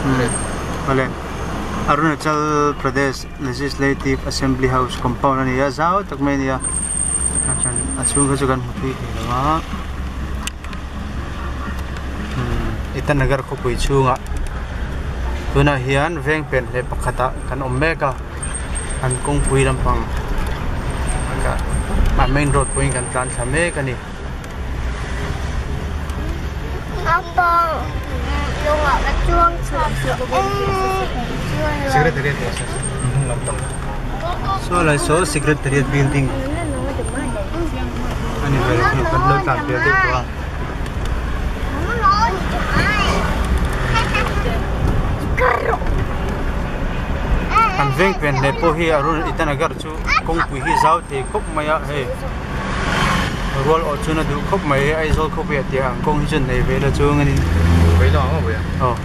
Awle Arunachal Pradesh Legislative Assembly House compound a ni a zau tak mai a ni a a chhung kha chu kan hmu thui thei lo a Itanagar khawpui chhungah tunah hian veng pen hle pakhatah kan awm mek a an kawngpui lampang a main road pawhin kan tlan thla mek a ni. Saw lai saw secretariat building a ni vel a kan lo tlan vel deuh tawh a. An veng pen hle pawh hi Arun Itanagar chu kawngpui hi zau thei khawp mai a hei. Rual awh chuan a duh khawp mai Aizawl khawpui ah tih ang kawng hi chuan nei ve la chu nganin aw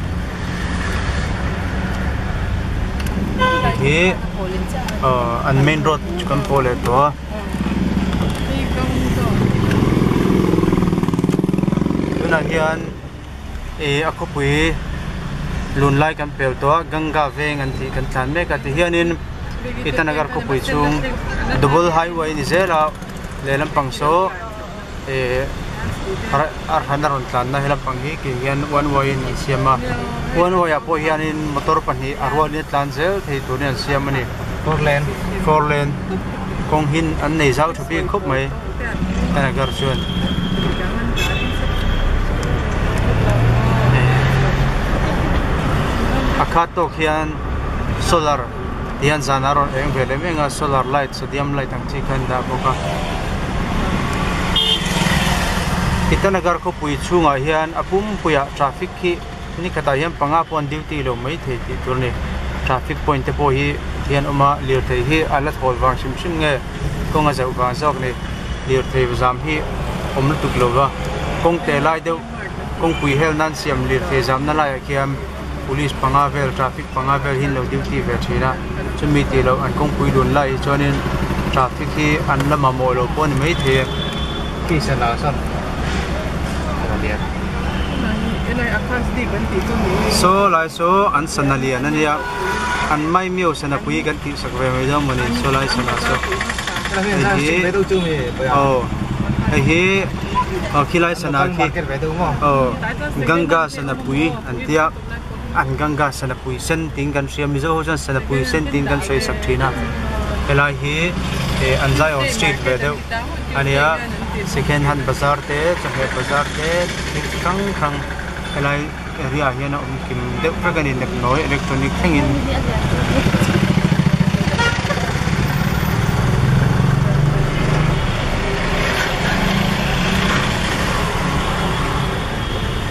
hi aw an main road chu kan pawh leh tawh a tunah hian ih a khawpui lun lai kan pel tawh a Ganga veng an tih kan tlan mek a tihianin Itanagar khawpui chhung double highway a ni zel a lehlam pang saw ih a hran a rawn tlan na helam pang hi ke hian one way in an siam a one way ah pawh hianin motor pahnih a rualin a tlan zel thei turin an siam a ni four lane kawng hi an nei zau tha bik khawp mai Itanagar chuan. A khat tawk hian solar hian zan a rawn eng ve lem eng a solar light sodium light ang chi kha an dah bawk a Itanagar khawpui chhungah hian a pumpuiah traffic hi ni khatah hian panga pawh an duty lo mai thei tih tur a ni traffic point te pawh hi hian awm a lirthei hi a la thawl vang hrim hrim nge kawng a zauh vang zawk ni lirthei zam hi awm lutuk lo va kawng te lai deuh kawngpui hel nan siam lirthei zamna laiah khian police panga vel traffic panga vel hi an lo duty ve thin a chumi tih loh an kawngpui lun lai hi chuanin traffic hi an la mamawh lo pawh a ni maithei a. Saw lai saw an sana lian a nia an maimiau sana pui kan tih sak ve mai dawn mawni saw lai sana saw hei hi aw hei hi aw khilai sana khi aw ganga sana pui an tia an ganga sana pui sen tiin kan hria mizo ho chuan sana pui sen tiin kan sawi sak thin a helai hi eh an zion street ve deuh a nia second hand bazar te chawhmeh bazar te thil chi hrang hrang helai area ah hian a awm kim deuh vek a ni nepnawi electronic thlengin.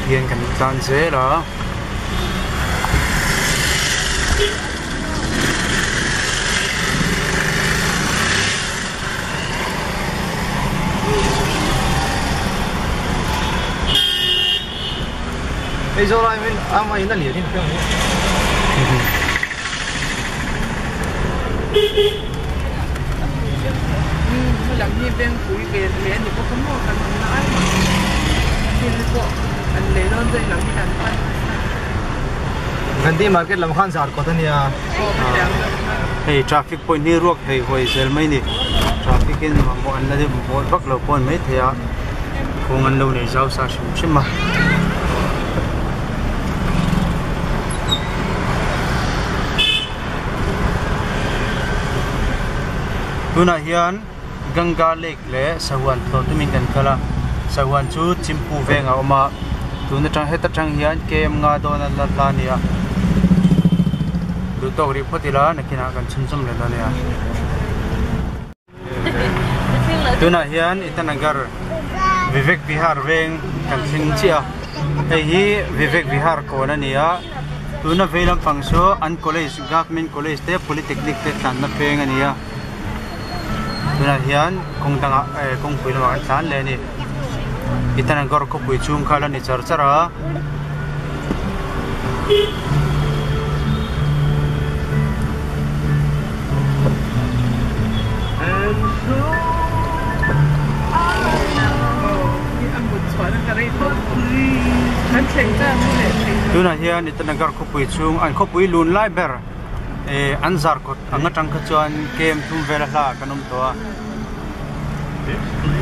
Hian kan tlan zel a. Hei traffic point hi ruak hei hawi zel mai ni traffic in mamawh an la deuh mamawh vak lo pawh a ni maithei a kawng an lo nei zau sa hrim hrim a. Tunah hian Ganga lake leh Sahuan thlawh tumin kan kal a Sahuan chu Chimpu veng a awm a tun atang heta tang hian km nga dawn a la hla a ni a duh tawk rih phawt ila nakinah kan chhunzawm leh dawn a nia. Tunah hian Itanagar Vivek Vihar veng kan thleng chiah a hei hi Vivek Vihar kawn a ni a tuna vei lampang chu an college government college te polytechnic te tlanna peng a ni a tunah hian kawng dangah eh kawngpui lamah kan tlan leh a ni Itanagar khawpui chhung kha a la ni char char a. Tunah hian Itanagar khawpui chhung an khawpui lun lai ber eh an zar kawt ang atang kha chuan kem thum vel a hla kan awm tawh a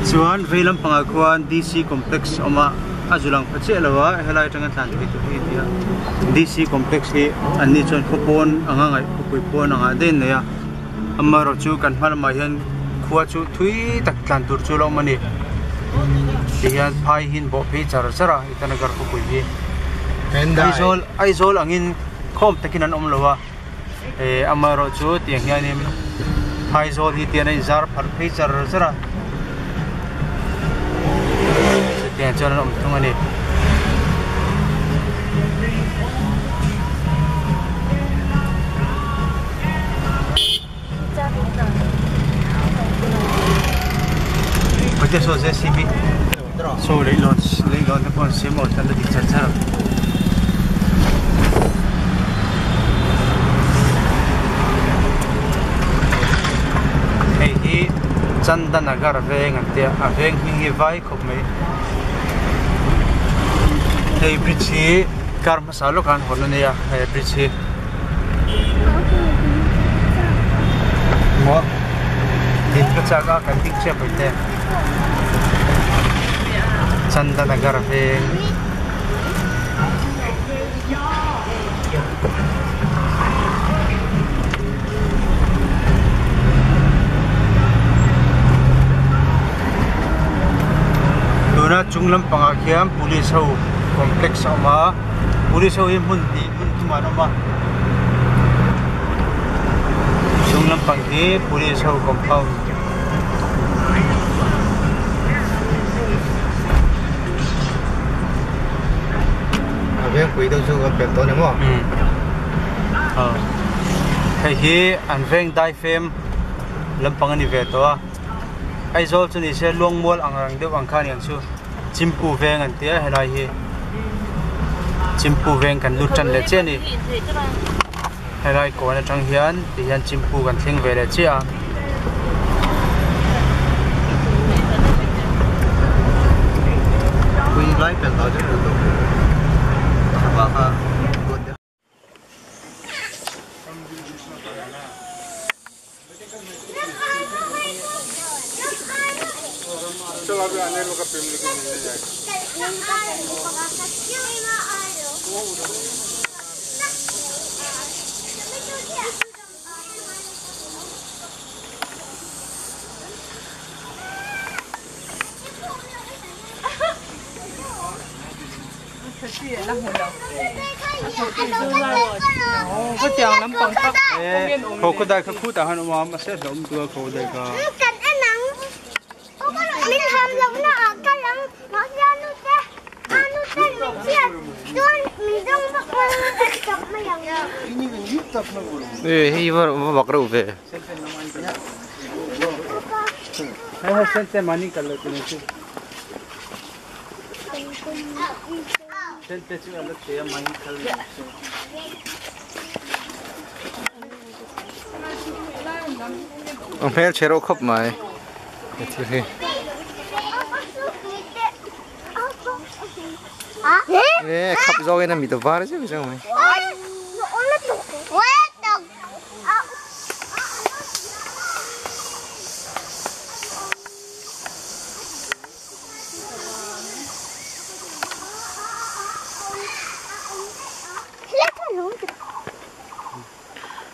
chuan vei lampangah khuan D_C complex a awm a a zu lang pha chiah lo a helai atanga tlan phei tur hi a ni a D_C complex hi an ni chuan khaw pawn anga ngaih khawpui pawn angah daih an nei a amaherawh chu kan hma lamah hian khua chu thui tak tlan tur chu a la awm a ni tihian phai hi an bawh phei char char a. Itanagar khawpui hi Aizawl Aizawl angin khawm takin an awm lo a eh amaherawh chu tiang hianin Aizawl hi tian a inzar pharh phei char char a chutiang chuan an awm thung a ni. Kawte saw JCB saw leihlawn leihlawn te pawh an siam aw tan a dik char char hei hi Chandanagar veng an tia a veng hming hi vai khawp mai hei bridge hi kar hmasa lawkah an hawn a nia he bridge hi. Maw din ka chak a kan ding chiah mai te Chandanagar veng tuna chung lampangah khian police ho complex a awm a police ho hi hmun hnih hmun thumah an awm a chung lampang hi police ho compound A vengpui deuh chu kan pel dawn em aw? Umm aw hei hi an veng daifem lampang a ni ve tawh a Aizawl chu ni se Luangmual ang rang deuh ang kha a ni ang chu Chimpu veng an tia helai hi Chimpu veng kan lut tan leh chiah a ni helai kawn atang hian ti hian Chimpu kan thleng ve leh chiah a. Crocodile kha khutah khan a awm a mahse a hlauhawm tur a crocodile kha. Hei va vak reuh ve. Ang hmel chhe reuh khawp mai he thil hi. E khap zawk in a mit a var zeuh zeuh mai.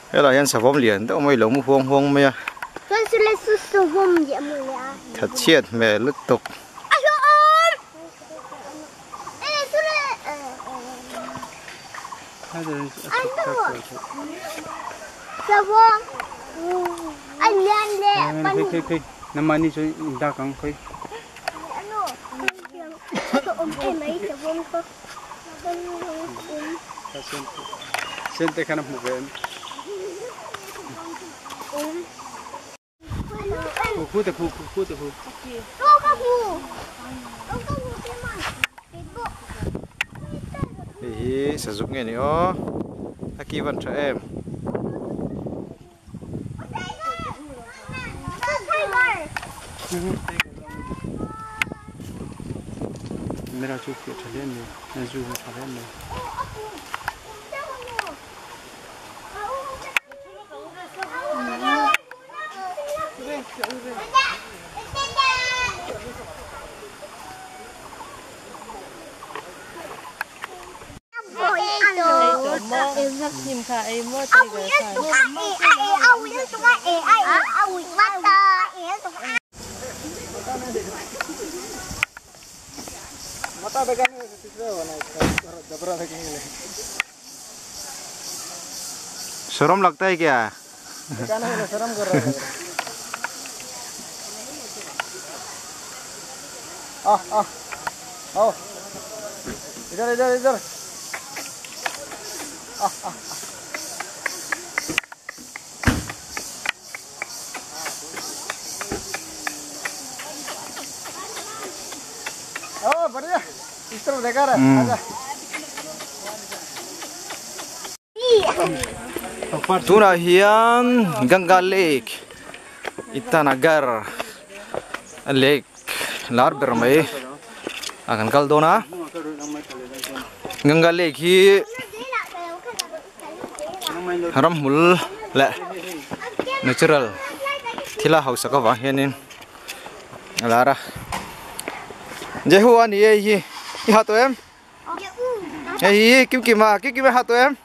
Helai hian savawm lian deuh mai lo mu huang huang mai a thatchhiat hmel lutuk. Sen te khan a hmu ve em? Khu te khu khu te khu. Hei hi sazuk nge ni aw a ki van tha em. Mera chu fiah tha hle mai, a zu hi tha hle mai. शर्म लगता है क्या? शर्म कर रहा है। आ आ आओ इधर इधर इधर। आ आ ओ बढ़िया, इस तरफ देखा रहा है। आजा। Tuna hian Ganga Lake Itanagar Lake lar ber mai a kan kal dawna Ganga Lake hi ramhmul leh natural thila hausak avang hianin a lar a Jehu ani hei hi i ha tawh em hei hi kim kim a kim kim a ha tawh em.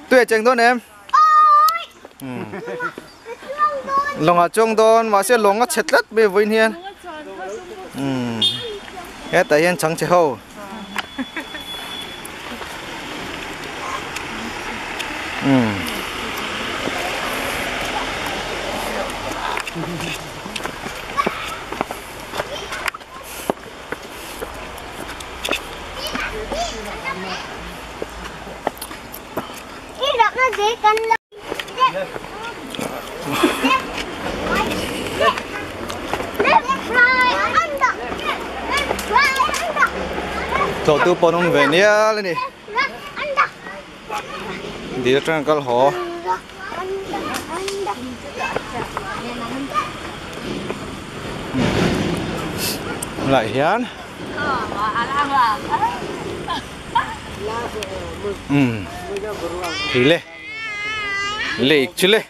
Tôi chẳng đón em. Lòng à trong đón mà sẽ lòng nó chẹt lất bề với hiền. Hết tại hiền trắng chế hậu. Tổ tu pon ông về nia lên đi. Đi ra cái hồ. Lại hiền. Thì lê. Lê chứ lê.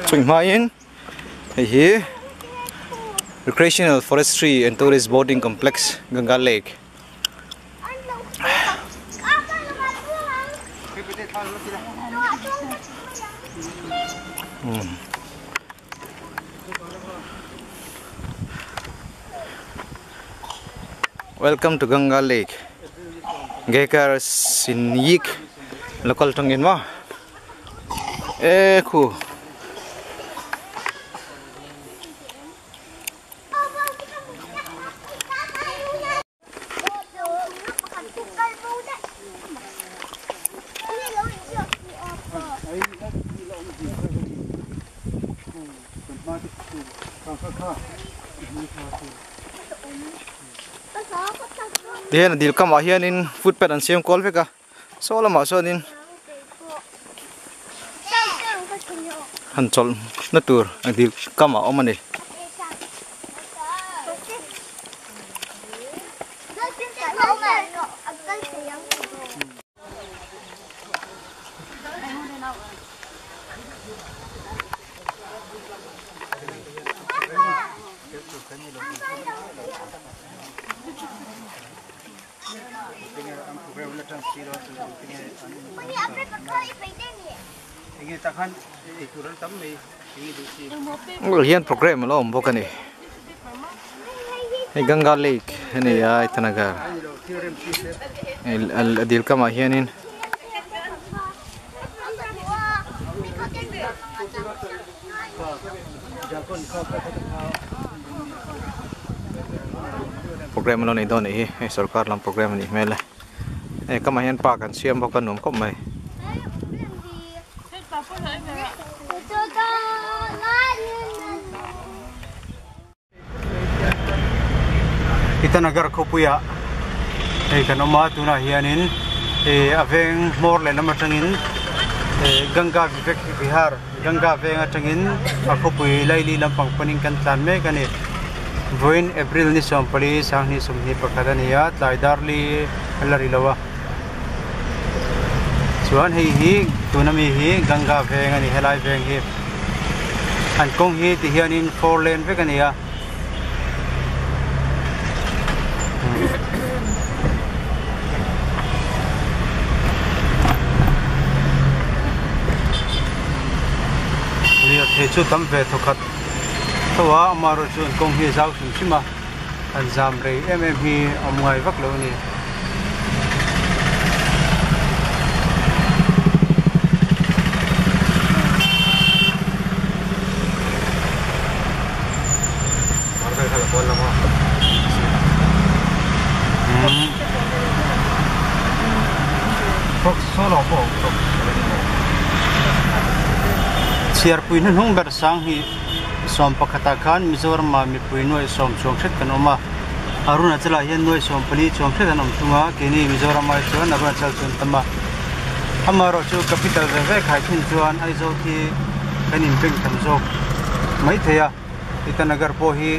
Chung Main here, recreational forestry and tourist boating complex, Ganga Lake. Welcome to Ganga Lake. Gekar Sinyik local tongin ma. Ekhu. Tihian dil kamah hianin footpath an siam kual vek a saw lamah chuanin han chawlh na tur a dil kamah a awm a ni. Hian program lo awm bawk a ni hei Ganga Lake ani a Itanagar a dil kamah hianin program lo nei dawn anih hi hei sarkar lam program anih hmel a hei kamah hian park an siam bawk a nuam khawp mai. Itanagar khawpuia hei kan awm a tunah hianin a veng hmawr leh lam atangin Ganga Vivek Vihar Ganga veng atangin a khawpui laili lampang panin kan tlan mek a ni. Vawiin April ni 14 2021 a ni a tlai darli a la ri lo a chuan hei hi tuna mi hi Ganga veng a ni helai veng hi an kawng hi ti hianin 4 lane vek a ni a. Lirthei chu tam ve thawkhat tho a, amaherawhchu chu an kawng hi a zau hrim hrim a, an zam rei em em hi a awm ngai vak lo a ni. Chhiarpui hnuhnung ber sang hi 11 ah khan Mizoram ah mipui nuaih sawm chuang hret kan awm a, Arunachal ah hian nuaih sawm pali chuang hret an awm thung a, keini Mizoram ai chuan Arunachal chu an tam a. Amaherawh chu capital ve ve khai thin chuan Aizawl khi kan inbeng tam zawk maithei a. Itanagar pawh hi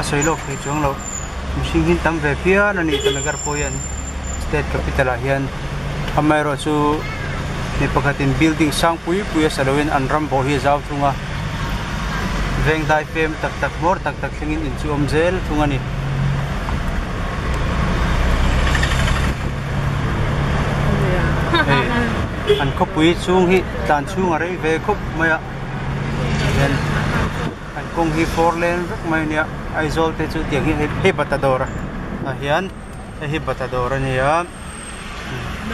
a sawi lawk thei chuang loh. Mihring hi tam ve phian a ni Itanagar pawh hian state capital ah hian amaherawh chu mi pakhatin building sang pui pui a sa loin an ram pawh hi a zau thung a veng dai fem tak tak hmawr tak tak thlengin in chu awm zel thung a ni. Hei an khawpui chhung hi tlan chhung a rei ve khawp mai a. Hian an kawng hi four lane vek mai ania Aizawl te chu tiang hi hei bata dawr ah hian hei hi bata dawr a ni a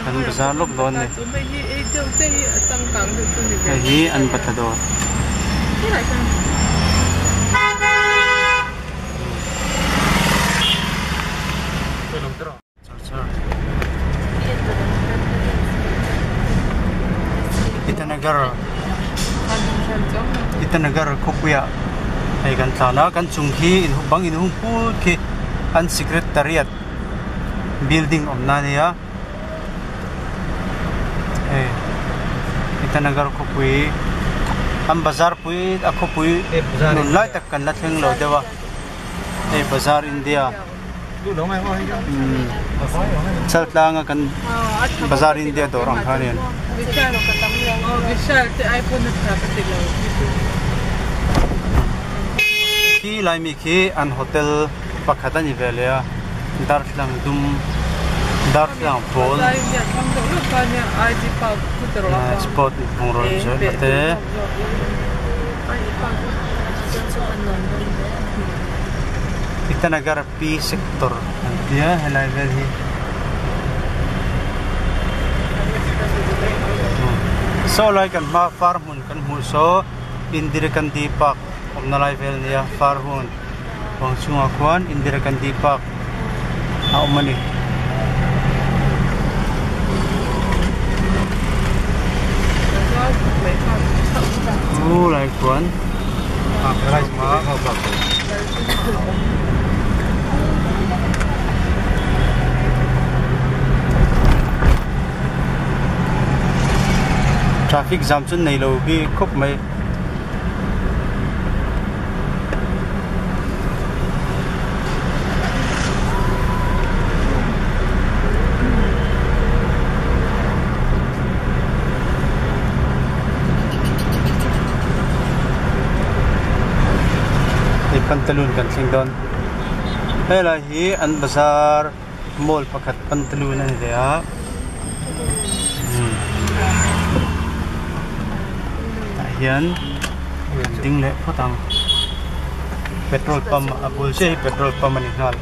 an bazar lawk dawn a ni hei hi an bata dawr. Itanagar Itanagar khawpuiah hei kan tlan a kan chung khi in bang in hung put khi an secretariat building awmna a nia hei Itanagar khawpui an bazar pui a khawpui nun lai tak kan la thleng lo deuh a hei bazar India. Chaltlanga kan bazar India dawr ang kha anian. Khi lai mi khi an hotel pakhat a ni ve leh a darthlalang dum darthlalang pawl spot bungraw zawrhna te. Itanagar P sector an tia helai vel hi saw lai kan hma far hmun kan hmuh saw Indira Gandhi park awmna lai vel ania far hun huang chhungah khuan Indira Gandhi park a awm a ni. Chu lai khuan Traffic jam chu nei lo bik khawp mai. Hei pantaloon kan thleng dawn helai hi an bazar mall pakhat pantaloon a ni ve a tah hian an ding leh phawt ang petrol pump a bul chiah hi petrol pump a ni nghal.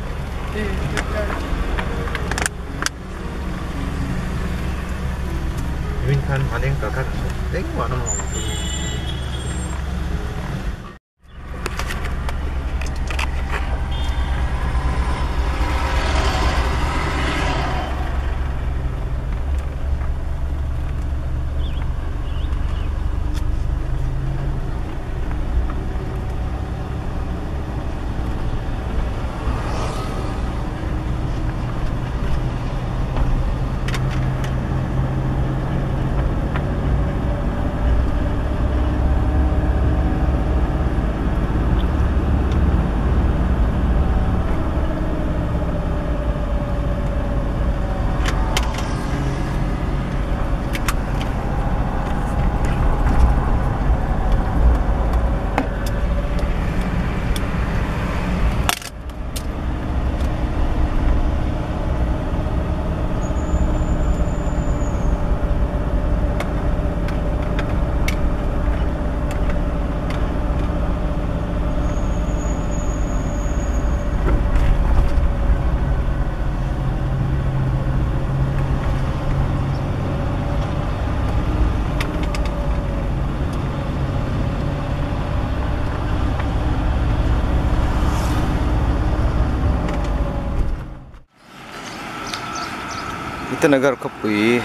Itanagar khawpui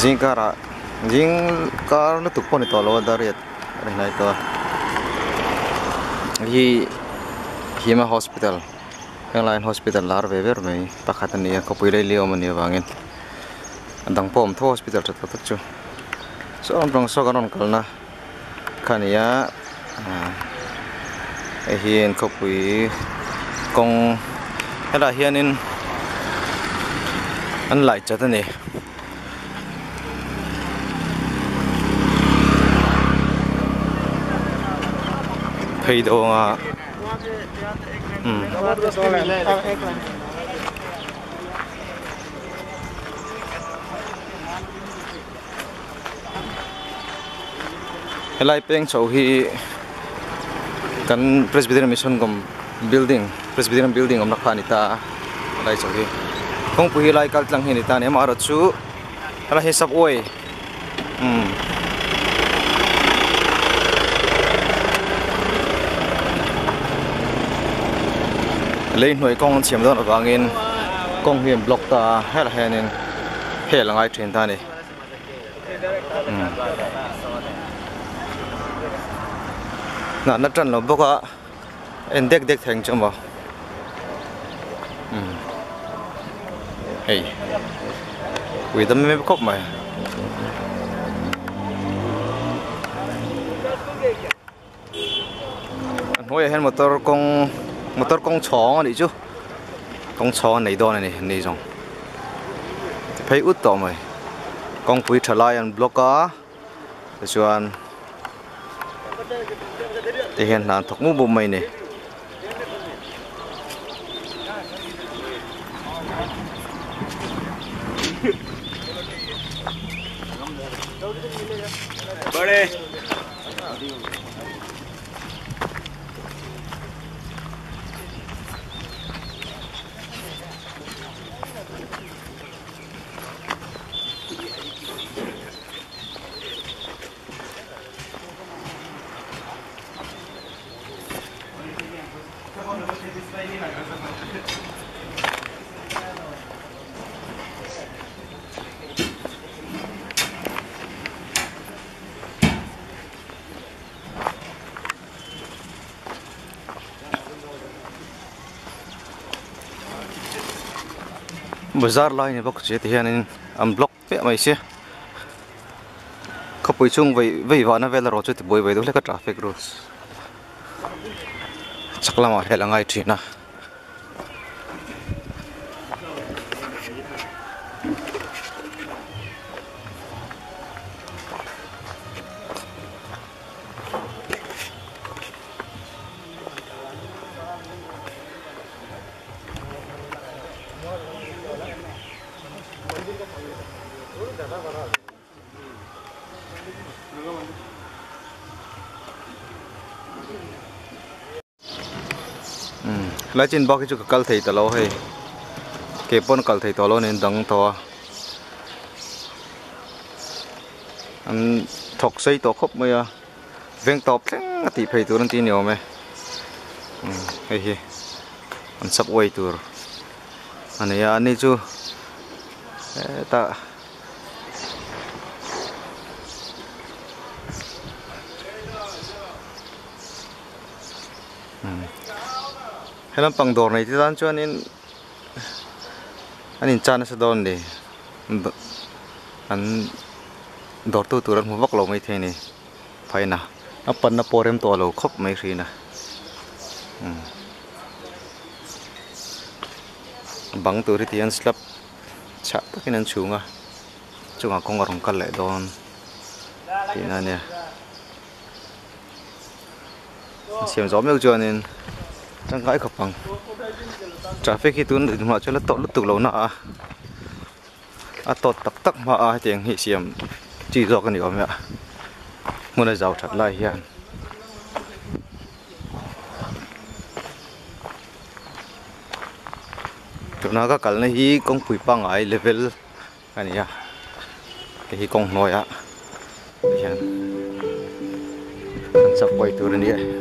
zing karah zing kar lutuk pawh a ni tawh lo a dariat a ni hnai tawh a hei hi Hima hospital helai hospital lar ve ber mai pakhat a ni a khawpui laili awm a nih avangin a dang pawh a awm tho hospital tha tak tak chu saw lampang saw kan rawn kalna kha a ni a hei hi an khawpui kawng helaiah hianin an laih chat a ni. Phei dawnga umm. Helai peng chho hi kan Presbyterian Mission kawm building Presbyterian building awmna kha a ni ta a helai chho hi kawngpui hi lai kal tlang hi a ni ta a ni amaherawh chu helai hi subway umm lei hnuai kawng an siam dawn avangin kawng hi an block ta a helaiah hianin hel a ngai thin ta a ni. Hnahna tan lo bawk a en dek dek thei ang chu maw hei ui dam em em khawp mai. A hnuaiah hian motor kawng motor kawng chhawng a nih chu kawng chhawng an nei dawn a ni an ni zawng ti phei ut tawh mai kawngpui tha lai an block a tichuan ti hian hna an thawk mup mup mai a ni. Bazar lai ni bawk che ti hianin an block piah mai sia khawpui chung vei vei vahna vel erawh chu tibuai ve deuh hlek a traffic rules chak lamah hian a ngai thin a. Helai chin bak hi chu ka kal thei ta lo hei ke pawn kal thei tawh lo nen dang tawh a an thawk sei tawh khawp mai a veng tawp thleng a tih phei tur an ti ni awm e hei hi an subway tur a ni a ani chu hetah. He lampang dawr nei te tan chuanin an inchan nasa dawn a ni an dawrtu tur an hmu vak lo maithei a ni phaina a panna pawh rem tawh lo khawp mai hrin a bang tur hi tihian slab chhah takin an chhung a chungah kawng a rawn kal leh dawn tihna a nia. A siam zawh meuh chuanin tangkai khawp ang traffic hi tun hmunah chuan a tawt lutuk lo na a a tawt tak tak hma a hetiang hi siam chi zawk a ni awm e a hmun a zau that lai hian. Tuna ka kalna hi kawngpui pangngai level a ni a hei hi kawng hnuaiah hian an chak pawi tur a ni e.